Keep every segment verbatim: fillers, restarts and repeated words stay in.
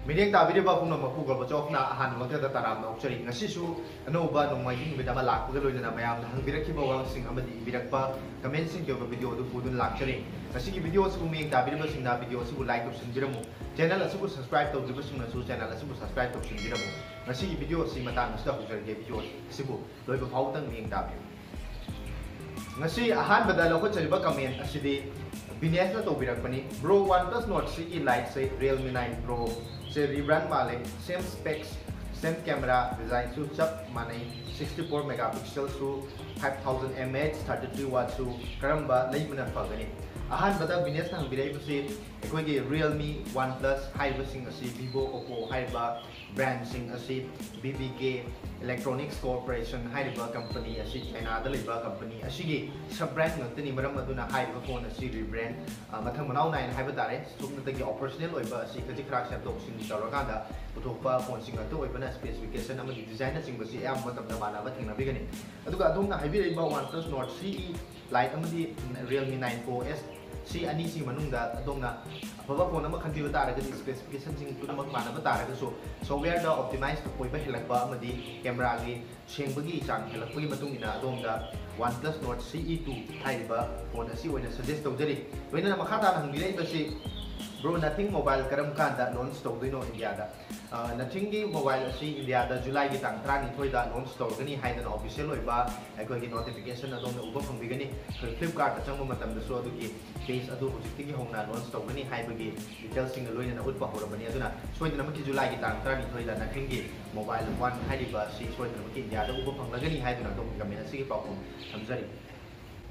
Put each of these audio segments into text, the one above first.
ꯃꯤꯠꯌꯦꯡ ꯇꯥꯕꯤꯔꯤꯕ ꯄꯨꯝꯅꯃꯛꯄꯨ ꯒꯣꯔꯕꯆꯣꯐꯅ ꯑꯍꯥꯟꯕꯃꯛꯇꯗ ꯇꯔꯥꯝꯅ ꯑꯣꯛꯆꯔꯤ꯫ ꯉꯁꯤꯁꯨ ꯑꯅꯧꯕ ꯅꯣꯡꯃꯥꯏꯖꯤꯡ ꯅꯨꯃꯤꯠ ꯑꯃ ꯂꯥꯛꯄꯒ ꯂꯣꯏꯅꯅ ꯃꯌꯥꯝꯅ ꯍꯪꯕꯤꯔꯛꯈꯤꯕ ꯋꯥꯍꯪꯁꯤꯡ ꯑꯃꯗꯤ ꯏꯕꯤꯔꯛꯄ ꯀꯃꯦꯟꯁꯤꯡꯒꯤ ꯑꯣꯏꯕ ꯚꯤꯗꯤꯑꯣ ꯑꯗꯨ ꯄꯨꯗꯨꯅ ꯂꯥꯛꯆꯔꯤ꯫ ꯉꯁꯤꯒꯤ ꯚꯤꯗꯤꯑꯣ ꯑꯁꯤꯕꯨ ꯃꯤꯠꯌꯦꯡ ꯇꯥꯕꯤꯔꯤꯕꯁꯤꯡꯅ ꯚꯤꯗꯤꯑꯣ ꯑꯁꯤꯕꯨ ꯂꯥꯏꯛ ꯇꯧꯁꯤꯟꯕꯤꯔꯝꯃꯨ꯫ ꯆꯦꯅꯦꯜ ꯑꯁꯤꯕꯨ ꯁꯕꯁꯀ꯭ꯔꯥꯏꯕ ꯇꯧꯗ꯭ꯔꯤꯕꯁꯤꯡꯅꯁꯨ ꯆꯦꯅꯦꯜ ꯑꯁꯤꯕꯨ ꯁꯕꯁꯀ꯭ꯔꯥꯏꯕ ꯇꯧꯁꯤꯟꯕꯤꯔꯝꯃꯨ꯫ ꯉꯁꯤꯒꯤ ꯚꯤꯗꯤꯑꯣ ꯑꯁꯤ ꯃꯇꯥꯡ ꯑꯁꯤꯗ ꯍꯧꯖꯔꯒꯦ꯫ ꯚꯤꯗꯤꯑꯣ ꯑꯁꯤꯕꯨ ꯂꯣꯏꯕ ꯐꯥꯎꯕꯗꯪ ꯃꯤꯠꯌꯦꯡ ꯇꯥꯕꯤꯌꯨ꯫ ꯉꯁꯤ ꯑꯍꯥꯟꯕꯗ ꯂꯧꯈꯠꯆꯔꯤꯕ ꯀꯃꯦꯟ ꯑꯁꯤꯗꯤ ꯕꯤꯅꯦꯁꯅ ꯇꯧꯕꯤꯔꯛꯄꯅꯤ꯫ Bro, OnePlus Nord C E Lite ꯁꯦ Realme nine Pro ꯁꯦ rebrand ꯃꯥꯜꯂꯦ꯫ Same specs, same camera, design ꯁꯨ ꯆꯞ ꯃꯥꯟꯅꯩ꯫ Sixty four megapixel ꯁꯨ, five thousand mAh, thirty three watt ꯁꯨ, ꯀꯔꯝꯕ ꯂꯩꯕꯅ ꯐꯒꯅꯤ? ꯑꯍꯥꯟꯕꯗ ꯕꯤꯅꯦꯁꯅ ꯍꯪꯕꯤꯔꯛꯏꯕꯁꯤ ꯑꯩꯈꯣꯏꯒꯤ Realme, OnePlus ꯍꯥꯏꯔꯤꯕꯁꯤꯡ ꯑꯁꯤ, Vivo, Oppo ꯍꯥꯏꯔꯤꯕ brand ꯁꯤꯡ ꯑꯁꯤ B B K Electronics Corporation ꯍꯥꯏꯔꯤꯕ company ꯑꯁꯤ ꯆꯥꯏꯅꯥꯗ ꯂꯩꯕ company ꯑꯁꯤꯒꯤ sub brand ꯉꯥꯛꯇꯅꯤ꯫ ꯃꯔꯝ ꯑꯗꯨꯅ ꯍꯥꯏꯔꯤꯕ phone ꯑꯁꯤ rebrand, ꯑ, ꯃꯊꯪ ꯃꯅꯥꯎ ꯅꯥꯏꯅ ꯍꯥꯏꯕ ꯇꯥꯔꯦ, ꯁꯨꯞꯅꯇꯒꯤ operational ꯑꯣꯏꯕ ꯑꯁꯤ ꯈꯖꯤꯛ ꯈꯔꯥꯛ ꯁꯦꯝꯗꯣꯛ ꯁꯦꯝꯖꯤꯟ ꯇꯧꯔꯀꯥꯟꯗ ꯄꯨꯊꯣꯛꯄ phone ꯁꯤꯡ ꯉꯥꯛꯇ ꯑꯣꯏꯕꯅ specification ꯑꯃꯗꯤ design ꯅꯆꯤꯡꯕꯁꯤ ꯑꯌꯥꯝꯕ ꯃꯇꯝꯗ ꯃꯥꯟꯅꯕ ꯊꯦꯡꯅꯕꯤꯒꯅꯤ꯫ ꯑꯗꯨꯒ ꯑꯗꯣꯝꯅ ꯍꯥꯏꯕꯤꯔꯛꯏꯕ OnePlus Nord C E Lite ꯑꯃꯗꯤ Realme nine Pro S, ꯁꯤ ꯑꯅꯤꯁꯤꯒꯤ ꯃꯅꯨꯡꯗ ꯑꯗꯣꯝꯅ ꯑꯐꯕ phone ꯑꯃ ꯈꯟꯕꯤꯕ ꯇꯥꯔꯒꯗꯤ, specification ꯁꯤꯡ ꯄꯨꯝꯅꯃꯛ ꯃꯥꯟꯅꯕ ꯇꯥꯔꯒꯁꯨ, software ꯗ optimize ꯑꯣꯏꯕ ꯍꯦꯜꯂꯛꯄ ꯑꯃꯗꯤ camera ꯒꯤ ꯁꯦꯡꯕꯒꯤ ꯆꯥꯡ ꯍꯦꯜꯂꯛꯄꯒꯤ ꯃꯇꯨꯡ ꯏꯟꯅ ꯑꯗꯣꯝꯗ OnePlus Nord C E two ꯍꯥꯏꯔꯤꯕ phone ꯑꯁꯤ ꯑꯣꯏꯅ suggest ꯇꯧꯖꯔꯤ꯫ ꯂꯣꯏꯅꯅ ꯃꯈꯥ ꯇꯥꯅ ꯍꯪꯕꯤꯔꯛꯏꯕꯁꯤ, Bro, Nothing Mobile ꯀꯔꯝ ꯀꯥꯟꯗ launch ꯇꯧꯗꯣꯏꯅꯣ ꯏꯟꯗꯤꯌꯥꯗ? ꯑ, Nothing ꯒꯤ mobile ꯑꯁꯤ ꯏꯟꯗꯤꯌꯥꯗ ꯖꯨꯂꯥꯏꯒꯤ ꯇꯥꯡ ꯇꯔꯥꯅꯤꯊꯣꯏꯗ launch ꯇꯧꯔꯒꯅꯤ ꯍꯥꯏꯗꯅ official ꯑꯣꯏꯕ ꯑꯩꯈꯣꯏꯒꯤ notification ꯑꯗꯣꯝꯅ ꯎꯕ ꯐꯪꯕꯤꯒꯅꯤ꯫ ꯑꯩꯈꯣꯏ Flipkart ꯇ ꯆꯪꯕ ꯃꯇꯝꯗꯁꯨ ꯑꯗꯨꯒꯤ page ꯑꯗꯨ ꯍꯧꯖꯤꯛꯇꯒꯤ ꯍꯧꯅ launch ꯇꯧꯒꯅꯤ ꯍꯥꯏꯕꯒꯤ details ꯁꯤꯡꯒ ꯂꯣꯏꯅꯅ ꯎꯠꯄ ꯍꯧꯔꯕꯅꯤ꯫ ꯑꯗꯨꯅ ꯁꯣꯏꯗꯅꯃꯛꯀꯤ ꯖꯨꯂꯥꯏꯒꯤ ꯇꯥꯡ ꯇꯔꯥꯅꯤꯊꯣꯏꯗ Nothing ꯒꯤ Mobile One ꯍꯥꯏꯔꯤꯕ ꯑꯁꯤ ꯁꯣꯏꯗꯅꯃꯛꯀꯤ ꯏꯟꯗꯤꯌꯥꯗ ꯎꯕ ꯐꯪꯂꯒꯅꯤ ꯍꯥꯏꯗꯨꯅ ꯑꯗꯣꯝꯒꯤ comment ꯑꯁꯤꯒꯤ ꯄꯥꯎꯈꯨꯝ ꯊꯝꯖꯔꯤ꯫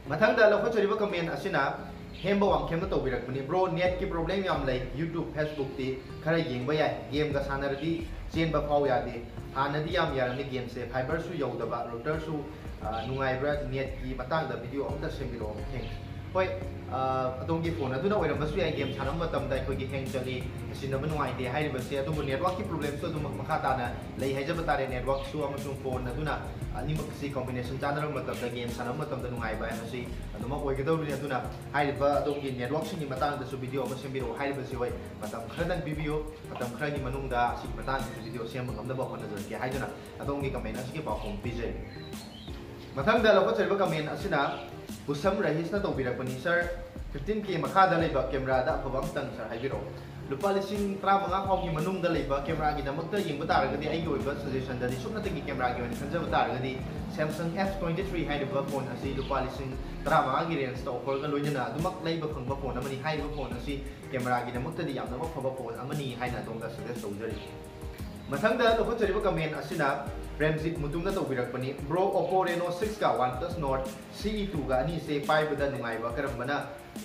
ꯃꯊꯪꯗ ꯂꯧꯈꯠꯆꯔꯤꯕ comment ꯑꯁꯤꯅ ꯍꯦꯝꯕ ꯋꯥꯡꯈꯦꯝꯅ ꯇꯧꯕꯤꯔꯛꯄꯅꯤ꯫ Bro, net ꯀꯤ problem ꯌꯥꯝ ꯂꯩ, YouTube, Facebook ꯇꯤ ꯈꯔ ꯌꯦꯡꯕ ꯌꯥꯏ, game ꯒ ꯁꯥꯟꯅꯔꯗꯤ ꯆꯦꯟꯕ ꯐꯥꯎ ꯌꯥꯗꯦ꯫ ꯍꯥꯟꯅꯗꯤ ꯌꯥꯝ ꯌꯥꯔꯝꯃꯤ game ꯁꯦ, fiber ꯁꯨ ꯌꯧꯗꯕ, router ꯁꯨ, ꯑ, ꯅꯨꯡꯉꯥꯏꯕ꯭ꯔꯥ? Net ꯀꯤ ꯃꯇꯥꯡꯗ video ꯑꯝꯇ ꯁꯦꯝꯕꯤꯔꯛꯑꯣ, thanks꯫ ꯍꯣꯏ, ꯑ, ꯑꯗꯣꯝꯒꯤ ꯐꯣꯟ ꯑꯗꯨꯅ ꯑꯣꯏꯔꯝꯕꯁꯨ ꯌꯥꯏ, ꯒꯦꯝ ꯁꯥꯟꯅꯕ ꯃꯇꯝꯗ ꯑꯩꯈꯣꯏꯒꯤ ꯍꯦꯡ ꯆꯠꯂꯤ, ꯁꯤꯖꯤꯟꯅꯕ ꯅꯨꯡꯉꯥꯏꯇꯦ ꯍꯥꯏꯔꯤꯕꯁꯦ꯫ ꯑꯗꯨꯕꯨ ꯅꯦꯠꯋꯥꯛꯀꯤ ꯄ꯭ꯔꯣꯕ꯭ꯂꯦꯝꯁꯨ ꯑꯗꯨꯝ ꯃꯈꯥ ꯇꯥꯅ ꯂꯩ ꯍꯥꯏꯖꯕ ꯇꯥꯔꯦ꯫ ꯅꯦꯠꯋꯥꯛꯁꯨ ꯑꯃꯁꯨꯡ ꯐꯣꯟ ꯑꯗꯨꯅ ꯑꯅꯤꯃꯛꯁꯤ ꯀꯣꯝꯕꯤꯅꯦꯁꯟ ꯆꯥꯟꯅꯔꯕ ꯃꯇꯝꯗ ꯒꯦꯝ ꯁꯥꯟꯅꯕ ꯃꯇꯝꯗ ꯅꯨꯡꯉꯥꯏꯕ ꯍꯥꯏꯕꯁꯤ ꯑꯗꯨꯃꯛ ꯑꯣꯏꯒꯗꯧꯔꯤꯕꯅꯤ꯫ ꯑꯗꯨꯅ ꯍꯥꯏꯔꯤꯕ ꯑꯗꯣꯝꯒꯤ ꯅꯦꯠꯋꯥꯛꯁꯤꯡꯒꯤ ꯃꯇꯥꯡꯗꯁꯨ ꯚꯤꯗꯤꯑꯣ ꯑꯃ ꯁꯦꯝꯕꯤꯔꯛꯎ ꯍꯥꯏꯔꯤꯕꯁꯤ ꯍꯣꯏ ꯃꯇꯝ ꯈꯔꯗꯪ ꯄꯤꯕꯤꯌꯨ꯫ ꯃꯇꯝ ꯈꯔꯒꯤ ꯃꯅꯨꯡꯗ ꯑꯁꯤꯒꯤ ꯃꯇꯥꯡꯗꯁꯨ ꯚꯤꯗꯤꯑꯣ ꯁꯦꯝꯕ ꯉꯝꯅꯕ ꯍꯣꯠꯅꯖꯔꯛꯀꯦ ꯍꯥꯏꯗꯨꯅ ꯑꯗꯣꯝꯒꯤ ꯀꯃꯦꯟ ꯑꯁꯤꯒꯤ ꯄꯥꯎꯈꯨꯝ ꯄꯤꯖꯔꯤ꯫ ꯃꯊꯪꯗ ꯂꯧꯈꯠꯆꯔꯤꯕ ꯀꯃꯦꯟ ꯑꯁꯤꯅ ꯄꯨꯁꯝ ꯔꯍꯤꯁꯅ ꯇꯧꯕꯤꯔꯛꯄꯅꯤ꯫ ꯁꯥꯔ, ꯐꯤꯐꯇꯤꯟ ꯀꯦ ꯃꯈꯥꯗ ꯂꯩꯕ ꯀꯦꯃꯦꯔꯥꯗ ꯑꯐꯕ ꯑꯝꯇꯪ ꯁꯥꯔ ꯍꯥꯏꯕꯤꯔꯛꯑꯣ꯫ ꯂꯨꯄꯥ ꯂꯤꯁꯤꯡ ꯇꯔꯥꯃꯉꯥ ꯐꯥꯎꯒꯤ ꯃꯅꯨꯡꯗ ꯂꯩꯕ ꯀꯦꯃꯦꯔꯥꯒꯤꯗꯃꯛꯇ ꯌꯦꯡꯕ ꯇꯥꯔꯒꯗꯤ ꯑꯩꯒꯤ ꯑꯣꯏꯕ ꯁꯖꯦꯁꯟꯗꯗꯤ ꯁꯨꯞꯅꯇꯒꯤ ꯀꯦꯃꯦꯔꯥꯒꯤ ꯑꯣꯏꯅ ꯈꯟꯖꯕ ꯇꯥꯔꯒꯗꯤ Samsung S twenty three ꯍꯥꯏꯔꯤꯕ ꯐꯣꯟ ꯑꯁꯤ ꯂꯨꯄꯥ ꯂꯤꯁꯤꯡ ꯇꯔꯥꯃꯉꯥꯒꯤ ꯔꯦꯟꯖꯇ ꯑꯣꯐꯔꯒ ꯂꯣꯏꯅꯅ ꯑꯗꯨꯃꯛ ꯂꯩꯕ ꯐꯪꯕ ꯐꯣꯟ ꯑꯃꯅꯤ꯫ ꯍꯥꯏꯔꯤꯕ ꯐꯣꯟ ꯑꯁꯤ ꯀꯦꯃꯦꯔꯥꯒꯤꯗꯃꯛꯇꯗꯤ ꯌꯥꯝꯅꯃꯛ ꯐꯕ ꯐꯣꯟ ꯑꯃꯅꯤ ꯍꯥꯏꯅ ꯑꯗꯣꯝꯗ ꯁꯖꯦꯁ ꯇꯧꯖꯔꯤ꯫ ꯃꯊꯪꯗ ꯂꯧꯈꯠꯆꯔꯤꯕ ꯀꯃꯦꯟ ꯑꯁꯤꯅ ꯄ꯭ꯔꯦꯝꯖꯤꯠ ꯃꯨꯇꯨꯝꯅ ꯇꯧꯕꯤꯔꯛꯄꯅꯤ꯫ ꯕ꯭ꯔꯣ, Oppo Reno six ꯀ OnePlus Nord C E two ꯒ ꯑꯅꯤꯁꯦ ꯄꯥꯏꯕꯗ ꯅꯨꯡꯉꯥꯏꯕ ꯀꯔꯝꯕꯅ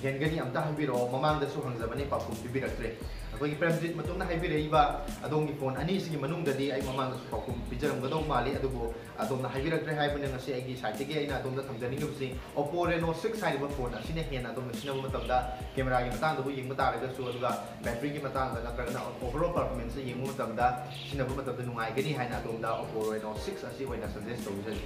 ꯍꯦꯟꯒꯅꯤ ꯑꯝꯇ ꯍꯥꯏꯕꯤꯔꯛꯑꯣ꯫ ꯃꯃꯥꯡꯗꯁꯨ ꯍꯪꯖꯕꯅꯤ, ꯄꯥꯎꯈꯨꯝ ꯄꯤꯕꯤꯔꯛꯇ꯭ꯔꯦ꯫ ꯑꯩꯈꯣꯏꯒꯤ ꯄ꯭ꯔꯦꯝꯖꯤꯠ ꯃꯇꯨꯡꯅ ꯍꯥꯏꯕꯤꯔꯛꯏꯕ ꯑꯗꯣꯝꯒꯤ ꯐꯣꯟ ꯑꯅꯤꯁꯤꯒꯤ ꯃꯅꯨꯡꯗꯗꯤ ꯑꯩ ꯃꯃꯥꯡꯗꯁꯨ ꯄꯥꯎꯈꯨꯝ ꯄꯤꯖꯔꯝꯒꯗꯧ ꯃꯥꯜꯂꯤ, ꯑꯗꯨꯕꯨ ꯑꯗꯣꯝꯅ ꯍꯥꯏꯕꯤꯔꯛꯇ꯭ꯔꯦ ꯍꯥꯏꯕꯅ ꯉꯁꯤ ꯑꯩꯒꯤ ꯁꯥꯏꯠꯇꯒꯤ ꯑꯩꯅ ꯑꯗꯣꯝꯗ ꯊꯝꯖꯅꯤꯡꯉꯤꯕꯁꯤ Oppo Reno six ꯍꯥꯏꯔꯤꯕ ꯐꯣꯟ ꯑꯁꯤꯅ ꯍꯦꯟꯅ ꯑꯗꯣꯝꯅ ꯁꯤꯖꯤꯟꯅꯕ ꯃꯇꯝꯗ ꯀꯦꯃꯦꯔꯥꯒꯤ ꯃꯇꯥꯡꯗꯕꯨ ꯌꯦꯡꯕ ꯇꯥꯔꯒꯁꯨ, ꯑꯗꯨꯒ ꯕꯦꯇ꯭ꯔꯤꯒꯤ ꯃꯇꯥꯡꯗ ꯅꯠꯇ꯭ꯔꯒꯅ overall performance ꯌꯦꯡꯕ ꯃꯇꯝꯗ ꯁꯤꯖꯤꯟꯅꯕ ꯃꯇꯝꯗ ꯅꯨꯡꯉꯥꯏꯒꯅꯤ ꯍꯥꯏꯅ ꯑꯗꯣꯝꯗ Oppo Reno six ꯑꯁꯤ ꯑꯣꯏꯅ ꯁꯖꯦꯁ ꯇꯧꯖꯔꯤ꯫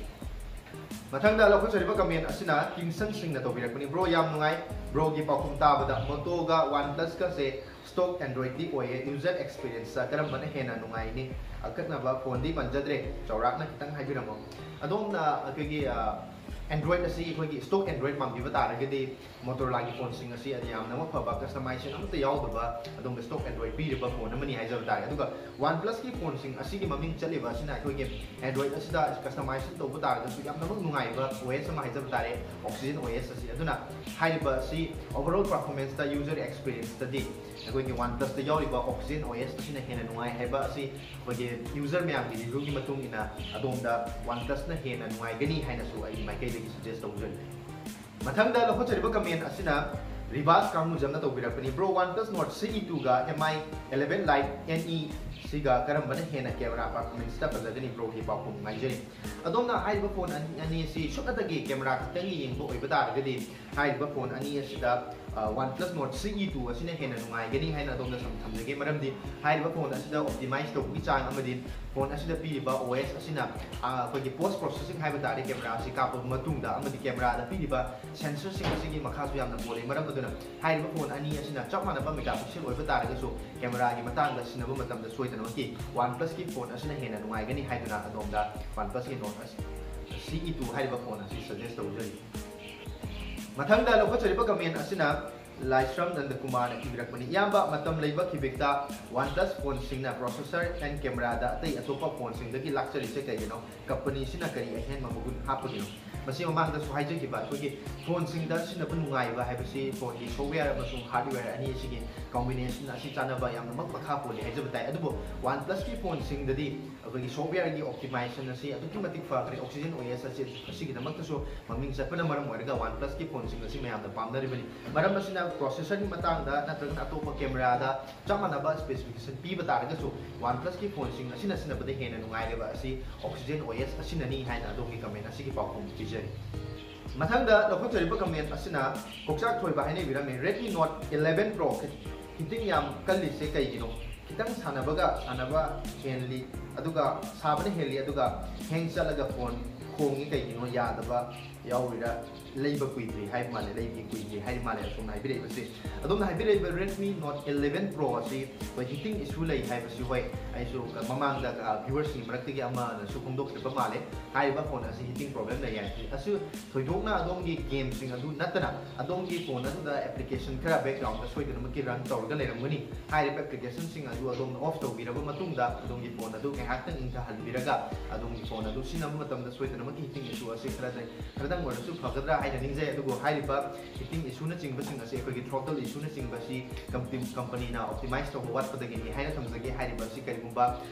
ꯃꯊꯪꯗ ꯂꯧꯈꯠꯆꯔꯤꯕ ꯀꯃꯦꯟ ꯑꯁꯤꯅ ꯀꯤꯡꯁꯪ ꯁꯤꯡꯅ ꯇꯧꯕꯤꯔꯛꯄꯅꯤ꯫ ꯕ꯭ꯔꯣ, ꯌꯥꯝ ꯅꯨꯡꯉꯥꯏ꯫ ꯕ꯭ꯔꯣꯒꯤ ꯄꯥꯎꯈꯨꯝ ꯇꯥꯕꯗ ꯃꯣꯇꯣꯒ ꯋꯥꯟ ꯄ꯭ꯂꯁꯀꯁꯦ ꯁ꯭ꯇꯣꯛ ꯑꯦꯟꯗ꯭ꯔꯣꯏꯗꯇꯤ ꯑꯣꯏꯌꯦ꯫ ꯌꯨꯖꯔ ꯑꯦꯛꯁꯄꯤꯔꯤꯌꯦꯟꯁꯇ ꯀꯔꯝꯕꯅ ꯍꯦꯟꯅ ꯅꯨꯡꯉꯥꯏꯅꯤ? ꯑꯀꯛꯅꯕ ꯐꯣꯟꯗꯤ ꯄꯟꯖꯗ꯭ꯔꯦ, ꯆꯥꯎꯔꯥꯛꯅ ꯈꯤꯇꯪ ꯍꯥꯏꯕꯤꯔꯝꯃꯣ꯫ ꯑꯗꯣꯝꯅ ꯑꯩꯈꯣꯏꯒꯤ, ꯑ, ꯑꯦꯟꯗ꯭ꯔꯣꯏꯗ ꯑꯁꯤ ꯑꯩꯈꯣꯏꯒꯤ ꯁ꯭ꯇꯣꯛ ꯑꯦꯟꯗ꯭ꯔꯣꯏꯗ ꯄꯥꯝꯕꯤꯕ ꯇꯥꯔꯒꯗꯤ ꯃꯣꯇꯣꯔꯣꯂꯥꯒꯤ ꯐꯣꯟꯁꯤꯡ ꯑꯁꯤ ꯌꯥꯝꯅꯃꯛ ꯐꯕ, ꯀꯁꯇꯃꯥꯏꯖꯦꯁꯟ ꯑꯃꯠꯇ ꯌꯥꯎꯗꯕ ꯑꯗꯣꯝꯒꯤ ꯁ꯭ꯇꯣꯛ ꯑꯦꯟꯗ꯭ꯔꯣꯏꯗ ꯄꯤꯔꯤꯕ ꯐꯣꯟ ꯑꯃꯅꯤ ꯍꯥꯏꯖꯕ ꯇꯥꯔꯦ꯫ ꯑꯗꯨꯒ ꯋꯥꯟ ꯄ꯭ꯂꯁꯀꯤ ꯐꯣꯟꯁꯤꯡ ꯑꯁꯤꯒꯤ ꯃꯃꯤꯡ ꯆꯠꯂꯤꯕ ꯑꯁꯤꯅ ꯑꯩꯈꯣꯏꯒꯤ ꯑꯦꯟꯗ꯭ꯔꯣꯏꯗ ꯑꯁꯤꯗ ꯀꯁꯇꯃꯥꯏꯖꯦꯁꯟ ꯇꯧꯕ ꯇꯥꯔꯒꯁꯨ ꯌꯥꯝꯅꯃꯛ ꯅꯨꯡꯉꯥꯏꯕ ꯑꯣ ꯑꯦꯁ ꯑꯃ ꯍꯥꯏꯖꯕ ꯇꯥꯔꯦ, Oxygen ꯑꯣ ꯑꯦꯁ ꯑꯁꯤ꯫ ꯑꯗꯨꯅ ꯍꯥꯏꯔꯤꯕ ꯑꯁꯤ overall performanceꯇ, ꯌꯨꯖꯔ ꯑꯦꯛꯁꯄꯤꯔꯤꯌꯦꯟꯁꯇꯗꯤ ꯑꯩꯈꯣꯏꯒꯤ ꯋꯥꯟ ꯄ꯭ꯂꯁꯇ ꯌꯥꯎꯔꯤꯕ Oxygen ꯑꯣ ꯑꯦꯁ ꯑꯁꯤꯅ ꯍꯦꯟꯅ ꯅꯨꯡꯉꯥꯏ ꯍꯥꯏꯕ ꯑꯁꯤ ꯑꯩꯈꯣꯏꯒꯤ ꯌꯨꯖꯔ ꯃꯌꯥꯝꯒꯤ ꯔꯤꯚ꯭ꯌꯨꯒꯤ ꯃꯇꯨꯡ ꯏꯟꯅ ꯑꯗꯣꯝꯗ ꯋꯥꯟ ꯄ꯭ꯂꯁꯅ ꯍꯦꯟꯅ ꯅꯨꯡꯉꯥꯏꯒꯅꯤ ꯍꯥꯏꯅꯁꯨ ꯑꯩꯒꯤ ꯃꯥꯏꯀꯩꯗꯒꯤ ꯁꯖꯦꯁ ꯇꯧꯖꯔꯤ꯫ ꯃꯊꯪꯗ ꯂꯧꯈꯠꯆꯔꯤꯕ ꯀꯃꯦꯟ ꯑꯁꯤꯅ ꯔꯤꯕꯥꯁ ꯀꯥꯡꯃꯨꯖꯝꯅ ꯇꯧꯕꯤꯔꯛꯄꯅꯤ꯫ Bro, one plus Nord C E ꯇꯨꯒ M I eleven lite N E ꯁꯤꯒ ꯀꯔꯝꯕꯅ ꯍꯦꯟꯅ camera performance ꯇ ꯐꯖꯒꯅꯤ? Bro ꯒꯤ ꯄꯥꯎꯈꯨꯝ ꯉꯥꯏꯖꯔꯤ꯫ ꯑꯗꯣꯝꯅ ꯍꯥꯏꯔꯤꯕ phone ꯑꯅꯤ, ꯑꯅꯤ ꯑꯁꯤ ꯁꯨꯞꯅꯇꯒꯤ camera ꯈꯛꯇꯪꯒꯤ ꯌꯦꯡꯕ ꯑꯣꯏꯕ ꯇꯥꯔꯒꯗꯤ, ꯍꯥꯏꯔꯤꯕ phone ꯑꯅꯤ ꯑꯁꯤꯗ, ꯑ, OnePlus Nord C E two ꯑꯁꯤꯅ ꯍꯦꯟꯅ ꯅꯨꯡꯉꯥꯏꯒꯅꯤ ꯍꯥꯏꯅ ꯑꯗꯣꯝꯗ ꯁꯨꯝ ꯊꯝꯖꯒꯦ꯫ ꯃꯔꯝꯗꯤ ꯍꯥꯏꯔꯤꯕ phone ꯑꯁꯤꯗ optimize ꯇꯧꯕꯒꯤ ꯆꯥꯡ ꯑꯃꯗꯤ phone ꯑꯁꯤꯗ ꯄꯤꯔꯤꯕ O S ꯑꯁꯤꯅ, ꯑ, ꯑꯩꯈꯣꯏꯒꯤ post processing ꯍꯥꯏꯕ ꯇꯥꯔꯦ, camera ꯑꯁꯤ ꯀꯥꯞꯄꯕ ꯃꯇꯨꯡꯗ ꯑꯃꯗꯤ camera ꯗ ꯄꯤꯔꯤꯕ sensor ꯁꯤꯡ ꯑꯁꯤꯒꯤ ꯃꯈꯥꯁꯨ ꯌꯥꯝꯅ ꯄꯣꯜꯂꯤ꯫ ꯃꯔꯝ ꯑꯗꯨꯅ ꯍꯥꯏꯔꯤꯕ phone ꯑꯅꯤ ꯑꯁꯤꯅ ꯆꯞ ꯃꯥꯟꯅꯕ megapixel ꯑꯣꯏꯕ ꯇꯥꯔꯒꯁꯨ, camera ꯒꯤ ꯃꯇꯥꯡꯗ ꯁꯤꯖꯤꯟꯅꯕ ꯃꯇꯝꯗ ꯁꯣꯏꯗꯅꯃꯛꯀꯤ OnePlus ꯀꯤ phone ꯑꯁꯤꯅ ꯍꯦꯟꯅ ꯅꯨꯡꯉꯥꯏꯒꯅꯤ ꯍꯥꯏꯗꯨꯅ ꯑꯗꯣꯝꯗ OnePlus ꯀꯤ Nord C E two ꯍꯥꯏꯔꯤꯕ phone ꯑꯁꯤ suggest ꯇꯧꯖꯔꯤ꯫ ꯃꯊꯪꯗ ꯂꯧꯈꯠꯆꯔꯤꯕ comment ꯑꯁꯤꯅ ꯂꯥꯏꯁ꯭ꯔꯝ ꯅꯟꯗꯀꯨꯃꯥꯔꯅ ꯏꯕꯤꯔꯛꯄꯅꯤ꯫ ꯏꯌꯥꯝꯕ, ꯃꯇꯝ ꯂꯩꯕ ꯈꯤꯕꯤꯛꯇ OnePlus phone ꯁꯤꯡꯅ processor and camera ꯗ ꯑꯇꯩ ꯑꯇꯣꯞꯄ phone ꯁꯤꯡꯗꯒꯤ ꯂꯥꯛꯆꯔꯤꯁꯦ ꯀꯩꯒꯤꯅꯣ? Company ꯁꯤꯅ ꯀꯔꯤ ꯑꯍꯦꯟꯕ ꯃꯒꯨꯟ ꯍꯥꯞꯄꯒꯤꯅꯣ? ꯃꯁꯤ ꯃꯃꯥꯡꯗꯁꯨ ꯍꯥꯏꯖꯈꯤꯕ, ꯑꯩꯈꯣꯏꯒꯤ phone ꯁꯤꯡꯗ ꯁꯤꯖꯤꯟꯅꯕ ꯅꯨꯡꯉꯥꯏꯕ ꯍꯥꯏꯕꯁꯤ phone ꯒꯤ software ꯑꯃꯁꯨꯡ hardware ꯑꯅꯤ ꯑꯁꯤꯒꯤ combination ꯑꯁꯤ ꯆꯥꯟꯅꯕ ꯌꯥꯝꯅꯃꯛ ꯃꯈꯥ ꯄꯣꯜꯂꯤ ꯍꯥꯏꯖꯕ ꯇꯥꯏ꯫ ꯑꯗꯨꯕꯨ OnePlus ꯀꯤ phone ꯁꯤꯡꯗꯗꯤ ꯑꯩꯈꯣꯏꯒꯤ software ꯒꯤ optimization ꯑꯁꯤ ꯑꯗꯨꯛꯀꯤ ꯃꯇꯤꯛ ꯐꯈ꯭ꯔꯦ꯫ Oxygen O S ꯑꯁꯤ ꯑꯁꯤꯒꯤꯗꯃꯛꯇꯁꯨ ꯃꯃꯤꯡ ꯆꯠꯄꯅ ꯃꯔꯝ ꯑꯣꯏꯔꯒ OnePlus ꯀꯤ phone ꯁꯤꯡ ꯑꯁꯤ ꯃꯌꯥꯝꯅ ꯄꯥꯝꯅꯔꯤꯕꯅꯤ꯫ ꯃꯔꯝ ꯑꯁꯤꯅ processor ꯒꯤ ꯃꯇꯥꯡꯗ ꯅꯠꯇ꯭ꯔꯒꯅ ꯑꯇꯣꯞꯄ camera ꯗ ꯆꯞ ꯃꯥꯟꯅꯕ specification ꯄꯤꯕ ꯇꯥꯔꯒꯁꯨ, OnePlus ꯀꯤ phone ꯁꯤꯡ ꯑꯁꯤꯅ ꯁꯤꯖꯤꯟꯅꯕꯗ ꯍꯦꯟꯅ ꯅꯨꯡꯉꯥꯏꯔꯦꯕ ꯑꯁꯤ Oxygen O S ꯑꯁꯤꯅꯅꯤ ꯍꯥꯏꯅ ꯑꯗꯣꯝꯒꯤ comment ꯑꯁꯤꯒꯤ ꯄꯥꯎꯈꯨꯝ ꯄꯤꯖꯔꯤ꯫ ꯃꯊꯪꯗ ꯂꯧꯈꯠꯆꯔꯤꯕ comment ꯑꯁꯤꯅ ꯀꯣꯛꯆꯥꯛ ꯊꯣꯏꯕ ꯍꯥꯏꯅ ꯏꯕꯤꯔꯝꯃꯤ, Redmi Note eleven Pro heating ꯌꯥꯝ ꯀꯜꯂꯤꯁꯦ ꯀꯩꯒꯤꯅꯣ? ꯈꯤꯇꯪ ꯁꯥꯟꯅꯕꯒ ꯁꯥꯟꯅꯕ ꯍꯦꯜꯂꯤ, ꯑꯗꯨꯒ ꯁꯥꯕꯅ ꯍꯦꯜꯂꯤ, ꯑꯗꯨꯒ hang ꯆꯠꯂꯒ phone ꯈꯣꯡꯉꯤ ꯀꯩꯒꯤꯅꯣ? ꯌꯥꯗꯕ ꯌꯥꯎꯔꯤꯔꯥ? ꯂꯩꯕ ꯀꯨꯏꯗ꯭ꯔꯤ ꯍꯥꯏꯕ ꯃꯥꯜꯂꯦ, ꯂꯩꯕꯗꯤ ꯀꯨꯏꯗ꯭ꯔꯤ ꯍꯥꯏꯔꯤ ꯃꯥꯜꯂꯦ꯫ ꯑꯁꯣꯝꯅ ꯍꯥꯏꯕꯤꯔꯛꯏꯕꯁꯤ, ꯑꯗꯣꯝꯅ ꯍꯥꯏꯕꯤꯔꯛꯏꯕ Redmi Note eleven Pro ꯑꯁꯤ ꯑꯩꯈꯣꯏ heating issue ꯂꯩ ꯍꯥꯏꯕꯁꯤ, ꯍꯣꯏ, ꯑꯩꯁꯨ ꯃꯃꯥꯡꯗ, ꯑ, viewer ꯁꯤꯡꯒꯤ ꯃꯔꯛꯇꯒꯤ ꯑꯃꯅꯁꯨ ꯐꯣꯡꯗꯣꯛꯈꯤꯕ ꯃꯥꯜꯂꯦ꯫ ꯍꯥꯏꯔꯤꯕ phone ꯑꯁꯤ heating problem ꯂꯩ ꯍꯥꯏ꯫ ꯑꯁꯤ ꯊꯣꯏꯗꯣꯛꯅ ꯑꯗꯣꯝꯒꯤ game ꯁꯤꯡ ꯑꯗꯨ ꯅꯠꯇꯅ ꯑꯗꯣꯝꯒꯤ phone ꯑꯗꯨꯗ application ꯈꯔ background ꯗ ꯁꯣꯏꯗꯅꯃꯛꯀꯤ run ꯇꯧꯔꯒ ꯂꯩꯔꯝꯒꯅꯤ꯫ ꯍꯥꯏꯔꯤꯕ application ꯁꯤꯡ ꯑꯗꯨ ꯑꯗꯣꯝꯅ off ꯇꯧꯕꯤꯔꯕ ꯃꯇꯨꯡꯗ ꯑꯗꯣꯝꯒꯤ phone ꯑꯗꯨ ꯉꯥꯏꯍꯥꯛꯇꯪ ꯏꯪꯊꯍꯟꯕꯤꯔꯒ ꯑꯗꯣꯝꯒꯤ phone ꯑꯗꯨ ꯁꯤꯖꯤꯟꯅꯕ ꯃꯇꯝꯗ ꯁꯣꯏꯗꯅꯃꯛꯀꯤ heating issue ꯑꯁꯤ ꯈꯔꯗ, ꯈꯔꯗꯪ ꯑꯣꯏꯔꯁꯨ ꯐꯒꯗ꯭ꯔꯥ ꯍꯥꯏꯅ ꯅꯤꯡꯖꯩ꯫ ꯑꯗꯨꯕꯨ ꯍꯥꯏꯔꯤꯕ heating issue ꯅꯆꯤꯡꯕꯁꯤꯡ ꯑꯁꯤ ꯑꯩꯈꯣꯏꯒꯤ throttle issue ꯅꯆꯤꯡꯕꯁꯤ ꯀꯝꯄꯅꯤ, company ꯅ optimize ꯇꯧꯕ ꯋꯥꯠꯄꯗꯒꯤꯅꯤ ꯍꯥꯏꯅ ꯊꯝꯖꯒꯦ꯫ ꯍꯥꯏꯔꯤꯕ ꯑꯁꯤ ꯀꯔꯤꯒꯨꯝꯕ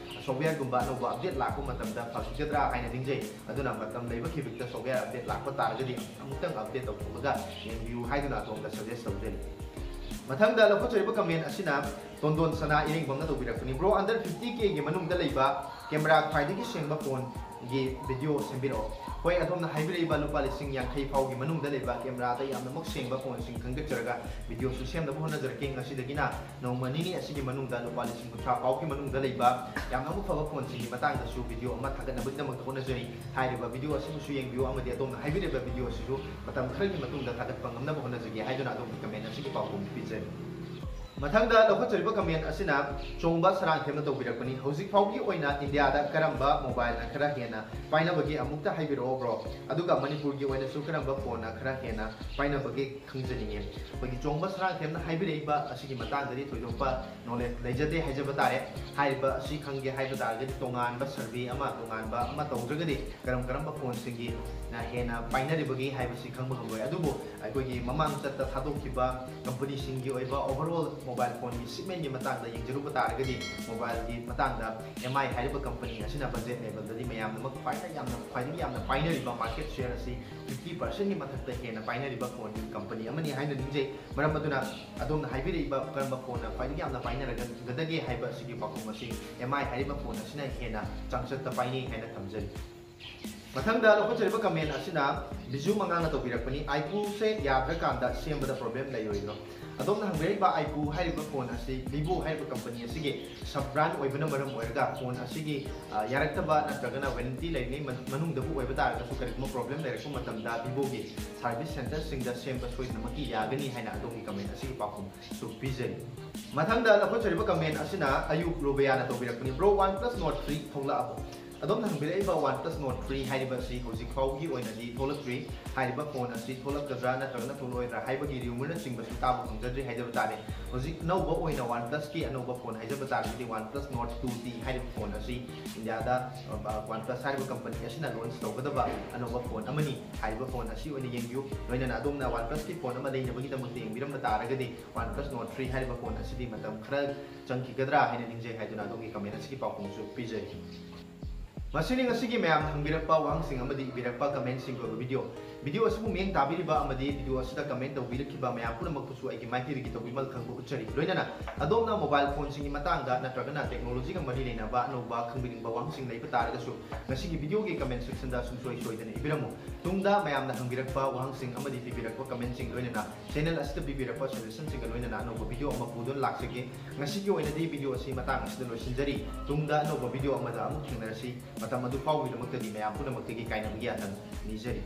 software ꯒꯨꯝꯕ ꯑꯅꯧꯕ update ꯂꯥꯛꯄ ꯃꯇꯝꯗ ꯐꯈꯤꯒꯗ꯭ꯔꯥ ꯍꯥꯏꯅ ꯅꯤꯡꯖꯩ꯫ ꯑꯗꯨꯅ ꯃꯇꯝ ꯂꯩꯕ ꯈꯤꯕꯤꯛꯇ software update ꯂꯥꯛꯄ ꯇꯥꯔꯒꯗꯤ ꯑꯃꯨꯛꯇꯪ update ꯇꯧꯊꯣꯛꯂꯒ ꯌꯦꯡꯕꯤꯌꯨ ꯍꯥꯏꯗꯨꯅ ꯑꯗꯣꯝꯗ suggest ꯇꯧꯖꯔꯤ꯫ ꯃꯊꯪꯗ ꯂꯧꯈꯠꯆꯔꯤꯕ comment ꯑꯁꯤꯅ ꯇꯣꯟꯗꯣꯟ ꯁꯅꯥ ꯏꯔꯦꯡꯕꯝꯅ ꯇꯧꯕꯤꯔꯛꯄꯅꯤ꯫ Bro, under fifty K ꯒꯤ ꯃꯅꯨꯡꯗ ꯂꯩꯕ camera ꯈ꯭ꯋꯥꯏꯗꯒꯤ ꯁꯦꯡꯕ phone ꯒꯤ video ꯁꯦꯝꯕꯤꯔꯛꯑꯣ꯫ ꯍꯣꯏ, ꯑꯗꯣꯝꯅ ꯍꯥꯏꯕꯤꯔꯛꯏꯕ ꯂꯨꯄꯥ ꯂꯤꯁꯤꯡ ꯌꯥꯡꯈꯩ ꯐꯥꯎꯒꯤ ꯃꯅꯨꯡꯗ ꯂꯩꯕ camera ꯗ ꯌꯥꯝꯅꯃꯛ ꯁꯦꯡꯕ phone ꯁꯤꯡ ꯈꯟꯒꯠꯆꯔꯒ video ꯁꯨ ꯁꯦꯝꯅꯕ ꯍꯣꯠꯅꯖꯔꯛꯀꯦ꯫ ꯉꯁꯤꯗꯒꯤꯅ ꯅꯣꯡꯃ ꯅꯤꯅꯤ ꯑꯁꯤꯒꯤ ꯃꯅꯨꯡꯗ ꯂꯨꯄꯥ ꯂꯤꯁꯤꯡ ꯀꯨꯟꯊ꯭ꯔꯥ ꯐꯥꯎꯒꯤ ꯃꯅꯨꯡꯗ ꯂꯩꯕ ꯌꯥꯝꯅꯃꯛ ꯐꯕ phone ꯁꯤꯡꯒꯤ ꯃꯇꯥꯡꯗꯁꯨ video ꯑꯃ ꯊꯥꯒꯠꯅꯕꯒꯤꯗꯃꯛꯇ ꯍꯣꯠꯅꯖꯔꯤ꯫ ꯍꯥꯏꯔꯤꯕ video ꯑꯁꯤꯕꯨꯁꯨ ꯌꯦꯡꯕꯤꯌꯨ ꯑꯃꯗꯤ ꯑꯗꯣꯝꯅ ꯍꯥꯏꯕꯤꯔꯤꯕ video ꯑꯁꯤꯁꯨ ꯃꯇꯝ ꯈꯔꯒꯤ ꯃꯇꯨꯡꯗ ꯊꯥꯒꯠꯄ ꯉꯝꯅꯕ ꯍꯣꯠꯅꯖꯒꯦ ꯍꯥꯏꯗꯨꯅ ꯑꯗꯣꯝꯒꯤ comment ꯑꯁꯤꯒꯤ ꯄꯥꯎꯈꯨꯝ ꯄꯤꯖꯔꯤ꯫ ꯃꯊꯪꯗ ꯂꯧꯈꯠꯆꯔꯤꯕ comment ꯑꯁꯤꯅ ꯆꯣꯡꯕ ꯁꯔꯥꯡꯊꯦꯝꯅ ꯇꯧꯕꯤꯔꯛꯄꯅꯤ꯫ ꯍꯧꯖꯤꯛ ꯐꯥꯎꯒꯤ ꯑꯣꯏꯅ ꯏꯟꯗꯤꯌꯥꯗ ꯀꯔꯝꯕ mobile ꯅ ꯈꯔ ꯍꯦꯟꯅ ꯄꯥꯏꯅꯕꯒꯦ ꯑꯃꯨꯛꯇ ꯍꯥꯏꯕꯤꯔꯛꯑꯣ bro꯫ ꯑꯗꯨꯒ ꯃꯅꯤꯄꯨꯔꯒꯤ ꯑꯣꯏꯅꯁꯨ ꯀꯔꯝꯕ phone ꯅ ꯈꯔ ꯍꯦꯟꯅ ꯄꯥꯏꯅꯕꯒꯦ ꯈꯪꯖꯅꯤꯡꯉꯤ꯫ ꯑꯩꯈꯣꯏꯒꯤ ꯆꯣꯡꯕ ꯁꯔꯥꯡꯊꯦꯝꯅ ꯍꯥꯏꯕꯤꯔꯛꯏꯕ ꯑꯁꯤꯒꯤ ꯃꯇꯥꯡꯗꯗꯤ ꯊꯣꯏꯗꯣꯛꯄ knowledge ꯂꯩꯖꯗꯦ ꯍꯥꯏꯖꯕ ꯇꯥꯔꯦ꯫ ꯍꯥꯏꯔꯤꯕ ꯑꯁꯤ ꯈꯪꯒꯦ ꯍꯥꯏꯕ ꯇꯥꯔꯒꯗꯤ ꯇꯣꯉꯥꯟꯕ survey ꯑꯃ, ꯇꯣꯉꯥꯟꯕ ꯑꯃ ꯇꯧꯗ꯭ꯔꯒꯗꯤ ꯀꯔꯝ ꯀꯔꯝꯕ phone ꯁꯤꯡꯒꯤꯅ ꯍꯦꯟꯅ ꯄꯥꯏꯅꯔꯤꯕꯒꯦ ꯍꯥꯏꯕꯁꯤ ꯈꯪꯕ ꯉꯝꯂꯣꯏ꯫ ꯑꯗꯨꯕꯨ ꯑꯩꯈꯣꯏꯒꯤ ꯃꯃꯥꯡ ꯆꯠꯇ ꯊꯥꯗꯣꯛꯈꯤꯕ company ꯁꯤꯡꯒꯤ ꯑꯣꯏꯕ overall mobile phone ꯒꯤ segment ꯀꯤ ꯃꯇꯥꯡꯗ ꯌꯦꯡꯖꯔꯨꯕ ꯇꯥꯔꯒꯗꯤ mobile ꯒꯤ ꯃꯇꯥꯡꯗ M I ꯍꯥꯏꯔꯤꯕ company ꯑꯁꯤꯅ budget level ꯗꯗꯤ ꯃꯌꯥꯝꯅꯃꯛ ꯈ꯭ꯋꯥꯏꯗꯒꯤ ꯌꯥꯝꯅ, ꯈ꯭ꯋꯥꯏꯗꯒꯤ ꯌꯥꯝꯅ ꯄꯥꯏꯅꯔꯤꯕ market share ꯑꯁꯤ fifty percent ꯀꯤ ꯃꯊꯛꯇ ꯍꯦꯟꯅ ꯄꯥꯏꯅꯔꯤꯕ phone ꯒꯤ company ꯑꯃꯅꯤ ꯍꯥꯏꯅ ꯅꯤꯡꯖꯩ꯫ ꯃꯔꯝ ꯑꯗꯨꯅ ꯑꯗꯣꯝꯅ ꯍꯥꯏꯕꯤꯔꯛꯏꯕ ꯀꯔꯝꯕ phone ꯅ ꯈ꯭ꯋꯥꯏꯗꯒꯤ ꯌꯥꯝꯅ ꯄꯥꯏꯅꯔꯒꯗꯒꯦ ꯍꯥꯏꯕ ꯑꯁꯤꯒꯤ ꯄꯥꯎꯈꯨꯝ ꯑꯁꯤ M I ꯍꯥꯏꯔꯤꯕ phone ꯑꯁꯤꯅ ꯍꯦꯟꯅ ꯆꯥꯡꯆꯠꯇ ꯄꯥꯏꯅꯩ ꯍꯥꯏꯅ ꯊꯝꯖꯔꯤ꯫ ꯃꯊꯪꯗ ꯂꯧꯈꯠꯆꯔꯤꯕ comment ꯑꯁꯤꯅ ꯕꯤꯖꯨ ꯃꯉꯥꯡꯅ ꯇꯧꯕꯤꯔꯛꯄꯅꯤ꯫ iQOO ꯁꯦ ꯌꯥꯗ꯭ꯔꯀꯥꯟꯗ ꯁꯦꯝꯕꯗ problem ꯂꯩꯔꯣꯏꯗ꯭ꯔꯣ? ꯑꯗꯣꯝꯅ ꯍꯪꯕꯤꯔꯛꯏꯕ iQOO ꯍꯥꯏꯔꯤꯕ phone ꯑꯁꯤ Vivo ꯍꯥꯏꯔꯤꯕ company ꯑꯁꯤꯒꯤ sub brand ꯑꯣꯏꯕꯅ ꯃꯔꯝ ꯑꯣꯏꯔꯒ phone ꯑꯁꯤꯒꯤ, ꯑ, ꯌꯥꯔꯛꯇꯕ ꯅꯠꯇ꯭ꯔꯒꯅ warranty ꯂꯩꯔꯤꯉꯩ ꯃꯅꯨꯡꯗꯕꯨ ꯑꯣꯏꯕ ꯇꯥꯔꯒꯁꯨ ꯀꯔꯤꯒꯨꯝꯕ problem ꯂꯩꯔꯛꯄ ꯃꯇꯝꯗ Vivo ꯒꯤ service center ꯁꯤꯡꯗ ꯁꯦꯝꯕ ꯁꯣꯏꯗꯅꯃꯛꯀꯤ ꯌꯥꯒꯅꯤ ꯍꯥꯏꯅ ꯑꯗꯣꯝꯒꯤ comment ꯑꯁꯤꯒꯤ ꯄꯥꯎꯈꯨꯝꯁꯨ ꯄꯤꯖꯔꯤ꯫ ꯃꯊꯪꯗ ꯂꯧꯈꯠꯆꯔꯤꯕ comment ꯑꯁꯤꯅ ꯑꯌꯨꯛ ꯔꯣꯕꯤꯌꯥꯅ ꯇꯧꯕꯤꯔꯛꯄꯅꯤ꯫ Bro, OnePlus Nord three ꯊꯣꯛꯂꯛꯑꯕꯣ? ꯑꯗꯣꯝꯅ ꯍꯪꯕꯤꯔꯛꯏꯕ OnePlus Nord three ꯍꯥꯏꯔꯤꯕ ꯑꯁꯤ ꯍꯧꯖꯤꯛ ꯐꯥꯎꯕꯒꯤ ꯑꯣꯏꯅꯗꯤ ꯊꯣꯛꯂꯛꯇ꯭ꯔꯤ꯫ ꯍꯥꯏꯔꯤꯕ phone ꯑꯁꯤ ꯊꯣꯛꯂꯛꯀꯗ꯭ꯔꯥ ꯅꯠꯇ꯭ꯔꯒꯅ ꯊꯣꯛꯂꯛꯑꯣꯏꯗ꯭ꯔꯥ ꯍꯥꯏꯕꯒꯤ rumor ꯅꯆꯤꯡꯕꯁꯨ ꯇꯥꯕ ꯐꯪꯖꯗ꯭ꯔꯤ ꯍꯥꯏꯖꯕ ꯇꯥꯔꯦ꯫ ꯍꯧꯖꯤꯛ ꯑꯅꯧꯕ ꯑꯣꯏꯅ OnePlus ꯀꯤ ꯑꯅꯧꯕ phone ꯍꯥꯏꯖꯕ ꯇꯥꯔꯒꯗꯤ OnePlus Nord two T ꯍꯥꯏꯔꯤꯕ phone ꯑꯁꯤ ꯏꯟꯗꯤꯌꯥꯗ, ꯑ, OnePlus ꯍꯥꯏꯔꯤꯕ company ꯑꯁꯤꯅ launch ꯇꯧꯒꯗꯕ ꯑꯅꯧꯕ phone ꯑꯃꯅꯤ꯫ ꯍꯥꯏꯔꯤꯕ phone ꯑꯁꯤ ꯑꯣꯏꯅ ꯌꯦꯡꯕꯤꯌꯨ꯫ ꯂꯣꯏꯅꯅ ꯑꯗꯣꯝꯅ OnePlus ꯀꯤ phone ꯑꯃ ꯂꯩꯅꯕꯒꯤꯗꯃꯛꯇ ꯌꯦꯡꯕꯤꯔꯝꯕ ꯇꯥꯔꯒꯗꯤ OnePlus Nord three ꯍꯥꯏꯔꯤꯕ phone ꯑꯁꯤꯗꯤ ꯃꯇꯝ ꯈꯔ ꯆꯪꯈꯤꯒꯗ꯭ꯔꯥ ꯍꯥꯏꯅ ꯅꯤꯡꯖꯩ ꯍꯥꯏꯗꯨꯅ ꯑꯗꯣꯝꯒꯤ comment ꯑꯁꯤꯒꯤ ꯄꯥꯎꯈꯨꯝꯁꯨ ꯄꯤꯖꯔꯤ꯫ ꯃꯁꯤꯅꯤ ꯉꯁꯤꯒꯤ ꯃꯌꯥꯝꯅ ꯍꯪꯕꯤꯔꯛꯄ ꯋꯥꯍꯪꯁꯤꯡ ꯑꯃꯗꯤ ꯏꯕꯤꯔꯛꯄ comment ꯁꯤꯡꯒꯤ ꯑꯣꯏꯕ video꯫ Video ꯑꯁꯤꯕꯨ ꯃꯤꯠꯌꯦꯡ ꯇꯥꯕꯤꯔꯤꯕ ꯑꯃꯗꯤ video ꯑꯁꯤꯗ comment ꯇꯧꯕꯤꯔꯛꯈꯤꯕ ꯃꯌꯥꯝ ꯄꯨꯝꯅꯃꯛꯄꯨꯁꯨ ꯑꯩꯒꯤ ꯃꯥꯏꯀꯩꯗꯒꯤ ꯇꯧꯕꯤꯃꯜ ꯈꯪꯕ ꯎꯠꯆꯔꯤ꯫ ꯂꯣꯏꯅꯅ ꯑꯗꯣꯝꯅ mobile phone ꯁꯤꯡꯒꯤ ꯃꯇꯥꯡꯗ ꯅꯠꯇ꯭ꯔꯒꯅ technology ꯒ ꯃꯔꯤ ꯂꯩꯅꯕ ꯑꯅꯧꯕ ꯈꯪꯕꯤꯅꯤꯡꯕ ꯋꯥꯍꯪꯁꯤꯡ ꯂꯩꯕ ꯇꯥꯔꯒꯁꯨ ꯉꯁꯤꯒꯤ video ꯒꯤ comment section ꯗ ꯁꯨꯡꯁꯣꯏ ꯁꯣꯏꯗꯅ ꯏꯕꯤꯔꯝꯃꯨ꯫ ꯇꯨꯡꯗ ꯃꯌꯥꯝꯅ ꯍꯪꯕꯤꯔꯛꯄ ꯋꯥꯍꯪꯁꯤꯡ ꯑꯃꯗꯤ ꯄꯤꯕꯤꯔꯛꯄ comment ꯁꯤꯡ ꯂꯣꯏꯅꯅ channel ꯑꯁꯤꯗ ꯄꯤꯕꯤꯔꯛꯄ suggestion ꯁꯤꯡꯒ ꯂꯣꯏꯅꯅ ꯑꯅꯧꯕ video ꯑꯃ ꯄꯨꯗꯨꯅ ꯂꯥꯛꯆꯒꯦ꯫ ꯉꯁꯤꯒꯤ ꯑꯣꯏꯅꯗꯤ video ꯑꯁꯤ ꯃꯇꯥꯡ ꯑꯁꯤꯗ ꯂꯣꯏꯁꯤꯟꯖꯔꯤ꯫ ꯇꯨꯡꯗ ꯑꯅꯧꯕ video ꯑꯃꯗ ꯑꯃꯨꯛ ꯊꯦꯡꯅꯔꯁꯤ꯫ ꯃꯇꯝ ꯑꯗꯨ ꯐꯥꯎꯕꯒꯤꯗꯃꯛꯇꯗꯤ ꯃꯌꯥꯝ ꯄꯨꯝꯅꯃꯛꯇꯒꯤ ꯀꯥꯏꯅꯕꯒꯤ ꯌꯥꯊꯪ ꯅꯤꯖꯔꯤ꯫